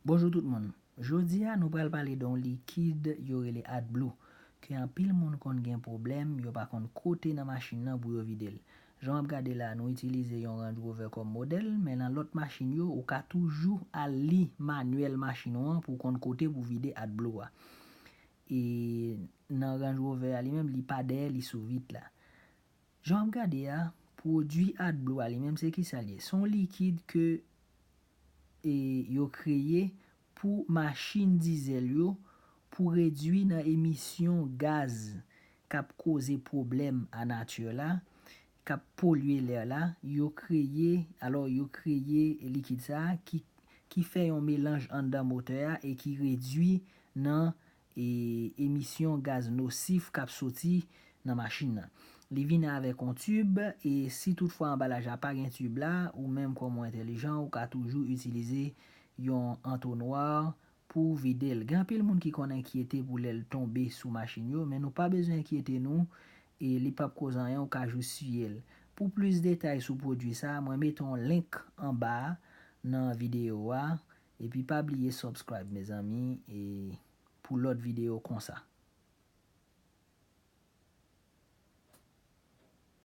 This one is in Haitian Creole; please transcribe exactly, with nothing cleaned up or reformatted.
Bonjou tout moun. Jodi a, nou pral pale de yon likid yo rele AdBlue, ke anpil moun konn gen pwoblèm, yo pa konn kote nan machin nan pou yo vide l. Jan w ap gade la, nou itilize yon Range Rover kòm modèl, men nan lòt machin yo, ou ka toujou al li manyèl machin ou an pou w konn kote pou vide AdBlue a. E nan Range Rover a li menm, li pa dèyè, li sou vit la. Jan w ap gade a, pwodui AdBlue a li menm, se kisa l ye? Se yon likid ke e yo kreye pou machin dizèl yo, pou redui nan emisyon gaz k ap koze pwoblèm a nati la, k ap polye lè la, yo kreye, alò yo kreye likid sa a ki, ki fè yon melanj anndan motè a e ki redui nan e, emisyon gaz nosif k ap soti nan machin nan. Li vini avèk yon tib, e si toutfwa anbalaj la pa gen tib la, ou menm kòm yon entèlijan, ou ka toujou itilize yon antonwa pou vide l. Gen anpil moun ki konn enkyete pou lè l tonbe sou machin yo, men nou pa bezwen enkyete nou, e li p ap koz anyen, ou ka jis siye l. Pou plis detay sou pwodui sa, mwen mete yon link anba a nan videyo a, epi pa bliye subscribe, mezanmi, e pou lòt videyo konsa.